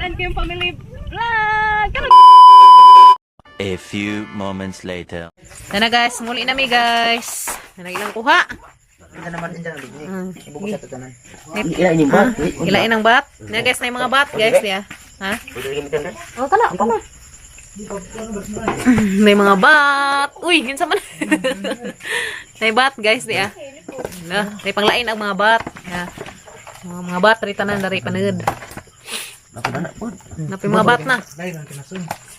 and Kim Family Vlog. A few moments later. Tana guys, muli na mi guys. Nana ilang kuha. Ito naman din dyan. Ibukos sa tanan. Ilain yung bat. Ilain ang bat. Na guys, na yung mga bat guys ya. Ha? Oh, kana, kana. May mga bat. Uy, kinsa man. May bat guys diya. Na, may panglain ang mga bat. Na. Mga bat ri tanan dari panud. Napi mga bat na.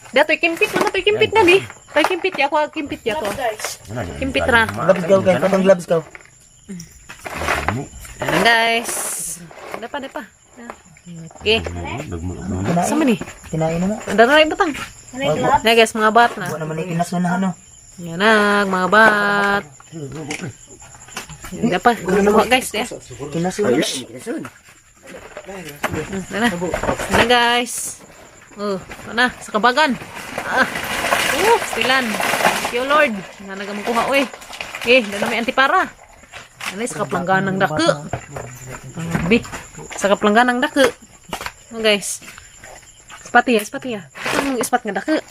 Datoy kimpit na, toy kimpit na di. Toy kimpit ya ako, kimpit ya ko. Kimpit ra. Gloves gaw guys. Patong gloves gaw. Ano guys? Dapa, dapa. Okay. Sama ni? Kinain na na. Dara rin batang. Na guys, mga bat na. Wala naman yung kinasun na ano. Yan na, mga bat. Dapa, nakuha guys ya. Kinasun na. Na na. Na guys. Oh, na sa kabagan. Ah. Stilan. Thank you Lord. Na nagamukuha oy. Eh, dala may antipara. Ano sa kaplanggan ng dako. Bi, sa kaplanggan ng dako. Oh, guys. Ispat ya, ispat ya. Itong ispat nga dako.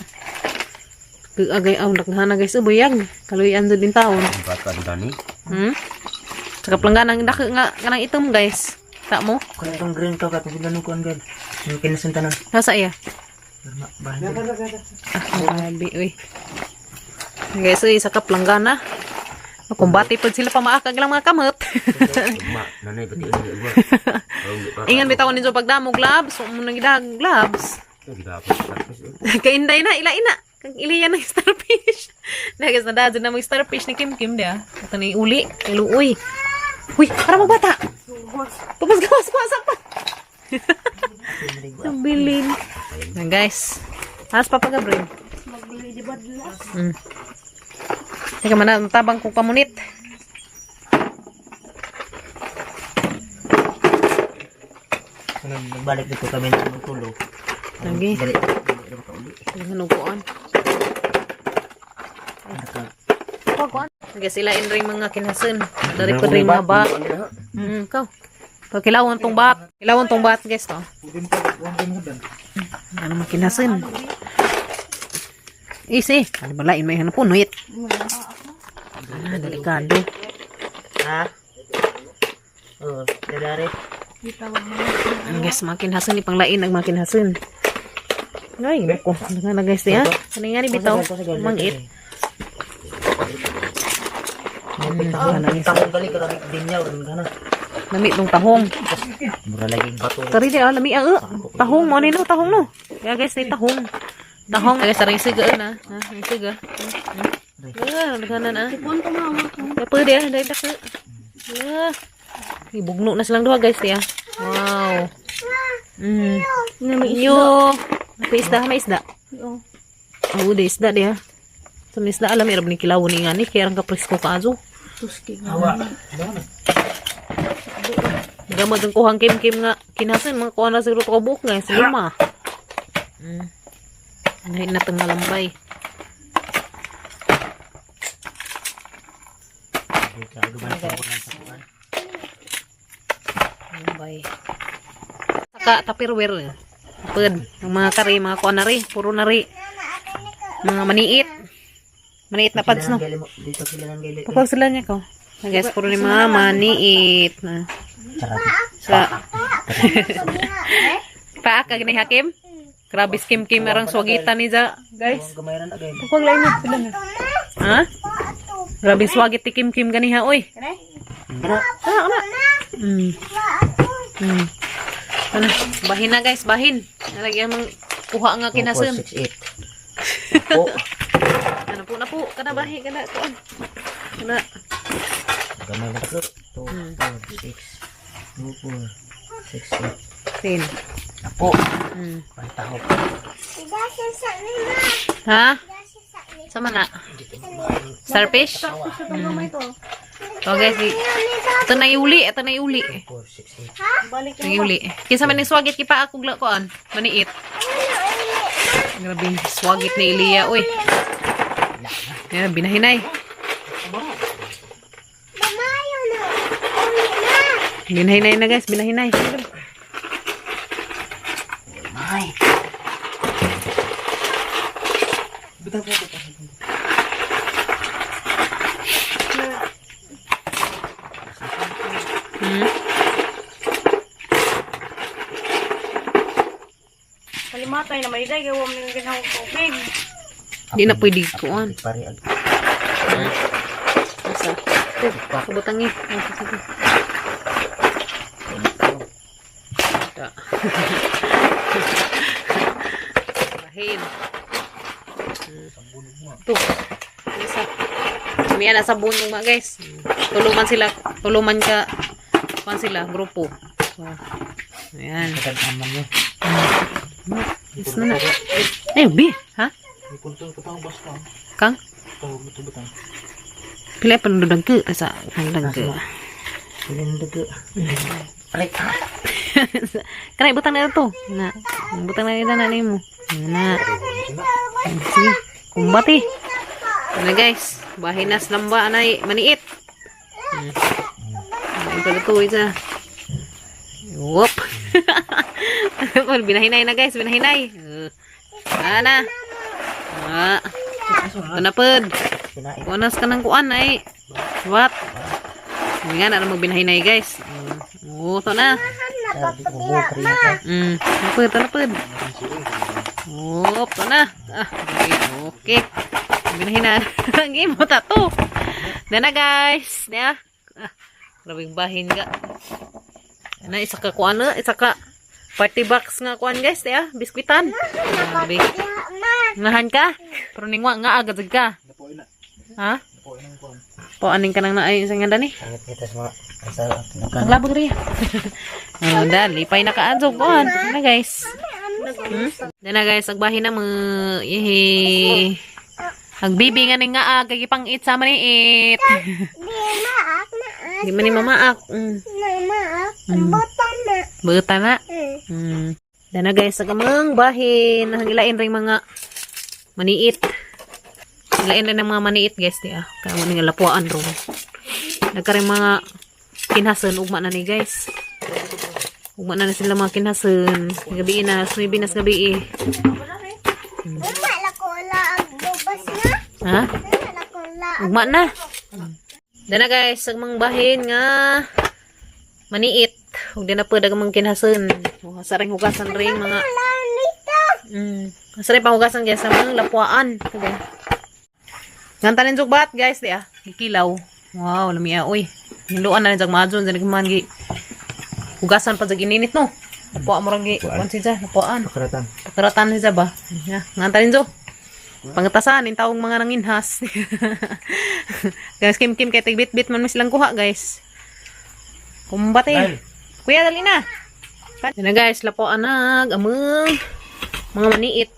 Agay aw daghana guys, ubuyag. Kaluyan jud din taon. Sa kaplanggan ng dako nga kanang itom guys. Ta mo? Kung itong green ka katong sila nung kuan guys. Yung kinasun tanan. Nasa iya? Bahan. Ah, grabe, uy. Guys, uy, sa kaplanggana. Kumbati po sila pamaakag lang mga kamot. Ingan bitaw ninyo pagdamo gloves, mo nang gidag gloves. Kainday na, ila ina. Kag iliyan ng starfish. Na guys, nadadyan na mga starfish ni Kim Kim dia. Ito na yung uli, iluoy. Uy, para magbata. Tumas gawas pa pa. Ang bilin. Na guys. Taas pa pagabril. Teka man, tabang kong pamunit. Nagbalik dito kami na magtulog. Lagi. Dali. Dali na makauli. Hanuguan. Guys, sila in ring mga kinasun. Dari ko rin mga bat. Kaw. Pag kilawon tong bat. Kilawon tong bat, guys, to. Ano mga kinasun? Easy. Ano ba lain may hanap punoit. Ah, delikado. Ha? Oh, dadari. Ang guys, mga kinasun. Ipanglain ang mga kinasun. Ay, nako. Ano na guys, ya? Ano nga ni bitaw? Mangit. Tahong gali karami dinyaw rin kana. Lami tong tahong. Mura lagi bato. Kari di, ah, lami ah. Tahong mo nino, tahong no. Kaya guys, ni tahong. Tahong guys, sarang siga na. Ha, ang siga. Ah, naghanan ah. Ya pwede ah, dahil dako. Ah. Ibugno na silang duha guys, ya. Wow. Yo. May isda, may isda. Oo, di isda diya. Sa may isda, alam, irab ni kilawon ni nga ni, kaya ang kapresko ka azo. Hawa. Gamad ang kuhang kim-kim nga kinasin, mga kuha na siguro to kabuok nga, sa lima. Nahin na itong malambay. Malambay. Saka tupperware. Pud, ang mga kari, mga kuha na ri, puro na ri. Mga maniit. Maniit na pads, no? Dito sila nang gali. Pagpag sila niya ko. Ah, guys, puro ni mga maniit na. Charap. Sa Paak kag ni Hakim. Grabe skim kim arang swagitan ni ja, guys. Gamay ra na gay. Pagpag lain na sila na. Ha? Grabe swagit ti Kim Kim ganiha oy. Kana. Ana ana. Ano, bahin na guys, bahin. Nalagyan mong kuha nga kinasun. 468. Po. Ano po na po, kana bahin kana kuan. Kana. Gamay na ko. 2 4 6 2 4 6 8. Sin. Apo. Pantahop. Ha? Sama na. Starfish? So guys, ito na iuli, ito na iuli. 4 6 8. Ang iuli. Kinsa man ni swagit kipa ako koan, maniit. Grabe swagit ni Ilya, oy. Yan, binahinay. Binahinay na guys, binahinay. Ay. Bitaw po, bitaw. Kalimatay na may day gawa mo ng ginawang tubig. Di na pwede kuan. Pare ag. Asa? Kabutang eh. Ah, sige. Ta. Bahin. To. Isa. May na sa bunong mga guys. Tuluman sila, tuluman ka kuan sila grupo. So, ayan. Katanaman niya. Yes na na. Ay, bi, ha? Kang? Pila pa nung ke sa nang ke. Pilin dugo. Aray. Kanay butang na to. Na. Butang na ito na nimo. Na. Sige. Kumbati. Na guys, bahin na lamba anay maniit. Ay pala to isa. Whoop. Well, binahinay na guys, binahinay. Ana. Ah. Ito na pod. Kinain. Kuanas ka ng kuan ay. What? Hindi nga na mo binahinay guys. Oo, ito na. Sabi ko mo kaya. Napod, ito na pod. Oop, ito na. Ah, okay. Okay. Binahinay. Ang imo tato. Na na guys. Na. Ah, grabing bahin ka. Ana isa ka kuan na, isa ka party box nga kuan guys, ya, biskuitan. Grabe. Nahan ka? Pero ningwa nga agad ka. Ha? Po aning ka nang naay sa nga dani. Angit kita sa mga asa Ang labog riya. Oh, dali pay nakaadjog kuan. Na guys. Na guys, agbahin na mo. Yehe. Agbibi nga ning nga kay gipang it sa maniit. Di maak na Di man ni mamaak. Na maak. Buta na. Buta na. Dana guys, agamang bahin. Ang ilain ring mga maniit. Ilain rin ang mga maniit guys di ah. Kaya mo ning lapuan ron. Nagkaring mga kinhasan ugma na ni guys. Ugma na na sila mga kinhasan. Gabi na, sumibi na sa gabi eh. Uma la ko la ang bubas na. Ha? Uma la ko la. Ugma na. Dana guys, ang mga bahin nga maniit. Ug di na pwede ang mga kinhasan. Sa ring hugasan ring mga La nito. Masarap ang hugasan guys sa mga lapuan. Okay. Ngantanin jug bat guys di ah. Gikilaw. Wow, lami ah oy. Hinluan na rin jag majon jag man gi. Hugasan pa jag ininit no. Lapua mo rang gi. Kuan siya, lapuan. Pakaratan. Pakaratan siya ba? Ya, ngantanin jo. Pangatasan in taong mga nanginhas. Guys, kim kim kay tigbit-bit man mi silang kuha guys. Kumbate. Kuya dali na. Yan na guys, lapuan na amang mga maniit.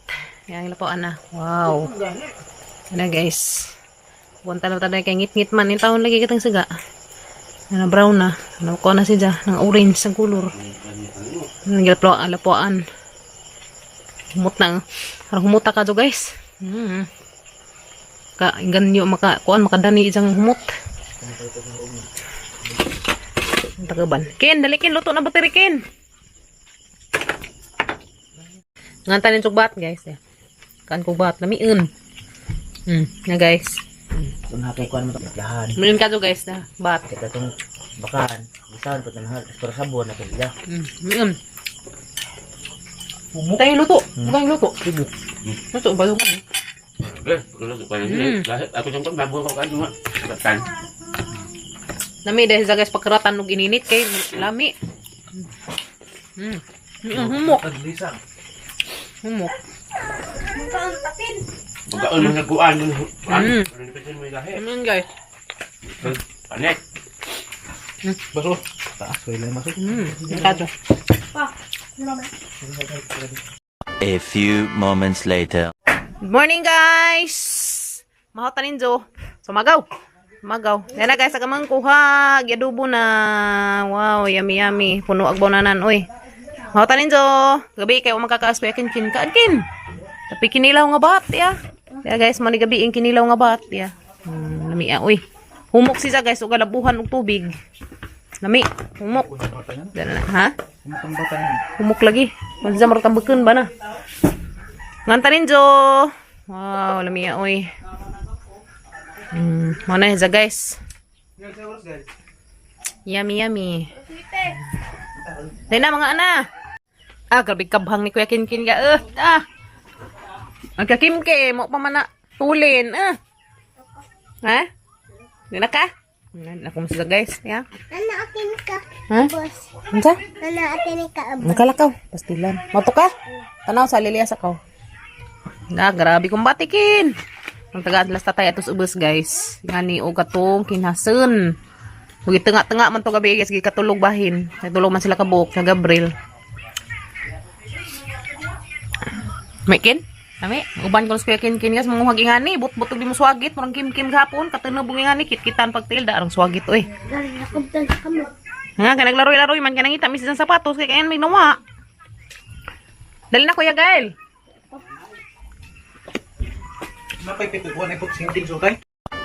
Yan lapuan na. Wow. Yan na guys. Buwan talo tayo kay ngit-ngit man. Yung taon lagi kitang siga. Yan na brown na. Ano ko na siya. Ng orange ang kulor. Yan lapuan. Lapuan. Humot na. Parang humuta ka do guys. Ka ganyo maka kuan makadani isang humot. Ang Tagaban. Ken, dali Ken, luto na battery Ken. Nganta nin bat guys. Eh. Kan ko bat lamiun. Na guys. Kung hakay kuan mo lahan. Miun ka do guys na bat. Kita tong bakan. Bisan pud na pero sabon na kaya. Miun. Tayo luto. Tayo luto. Luto ba luto? Eh, Ako siyang bago ko kayo nga. Batan. Lami dahil sa guys pagkaratan og ininit kay lami. Humok. Humok. Pagkaon mo nagkuan. Ano yun, guys? Panek. Baso. Taas wala masuk. Kato. A few moments later. Good morning guys! Maho tanin jo. Sumagaw. Magaw. Yan na guys, agamang kuha. Gyadubo na. Wow, yummy yummy. Puno agbaw nanan oy. Maho tanin jo. Gabi kayo makakaas kuya kin kin kaan kin. Tapi kinilaw nga bat ya. Ya guys, mani gabi ing kinilaw nga bat ya. Lami ah, oy. Humok siya guys, ug labuhan og tubig. Lami, humok. Dala na, ha? Kumatambakan. Humok lagi. Mansa marutambakan ba na? Nganta ninjo. Wow, lamiya oy. Mana ya guys. Yummy yummy. Dahil na mga ana. Ah, grabe kabhang ni Kuya Kinkin ka. Ah. Ang kakimke, mo pa man na tulin. Ah. Ha? Di na ka? Na kumusta guys? Ya. Ano akin ka? Ha? Boss. Unsa? Ano akin ka? Nakalakaw. Pastilan. Mato ka? Tanaw sa liliya sa kaw. Na, grabe kong batikin. Ang taga-atlas tatay atos ubos, guys. Ngani o katong kinhasen. Mugi tenga-tenga man to gabi guys, gikatulog bahin. Natulog man sila kabuk sa Gabriel. Mekin? Ami, uban ko sa kuya kin-kin guys, manguhag ingani, but-but di mo swagit, murang kim-kim gahapon, katunog ingani, kit-kitan pagtilda, arang swagit oy. Galing nakabdan sa kamot. Nga, kay naglaroy-laroy man, kay nangita, misis ang sapatos, kay kayan may nawa. Dali na, Kuya Gael.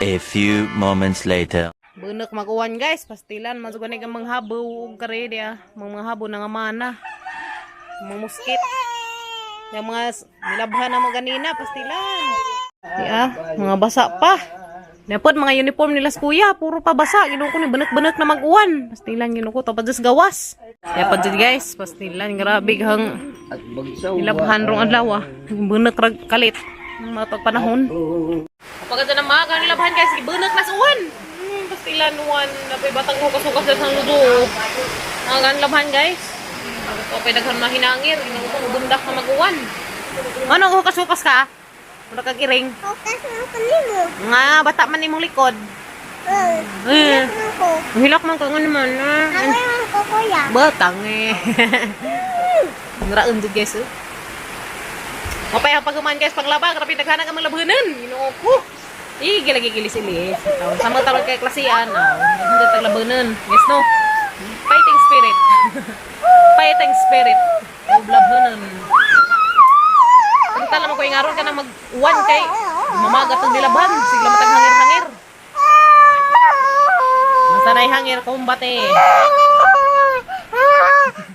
A few moments later. Bunak maguwan guys, pastilan, masugan ka mga habaw, og kare diya, mga habo na nga mana. Mga muskit. Yung mga nilabhan na mga ganina, pastilan. Diya, mga basa pa. Napod mga uniform nila sa kuya, puro pa basa. Ginoo ko ni banak-banak na mag-uwan. Pastilan ginoo ko tapos just gawas. Kaya pa dyan, guys, pastilan grabe hang At bagsaw. nilabhan rong adlaw ah. Bunak rag kalit. Mga pagpanahon. Kapag na mga kanilabahan guys, ibunak na sa uwan. Pastilan uwan, napay batang hukas-hukas na sa ludo. Mga kanilabahan guys. Kapag daghan mahinangir, ginoo ko bundak na mag-uwan. Ano hukas-hukas ka? Mura kag iring. Focus mo ko nimo. Nga, bata man imong likod. Eh. Eh, Ano ko? hilak man ka nga naman. Ah. Ako yung ko kuya. Batang eh. Naraon jud guys. Eh. Mapay ang paghuman guys paglaba, grabe daghan ang mga labhanan. Ginoo ko. Ige lagi gilis ilis. Sa mga talon kay klasian, oh. Daghan tag labanan. Yes no. Fighting spirit. Fighting spirit. Og labanan. Ang tala mo ko ingaron ka na mag-uwan kay mamagat ang nilaban, sigla matag hangir-hangir. Masanay hangir kumbate.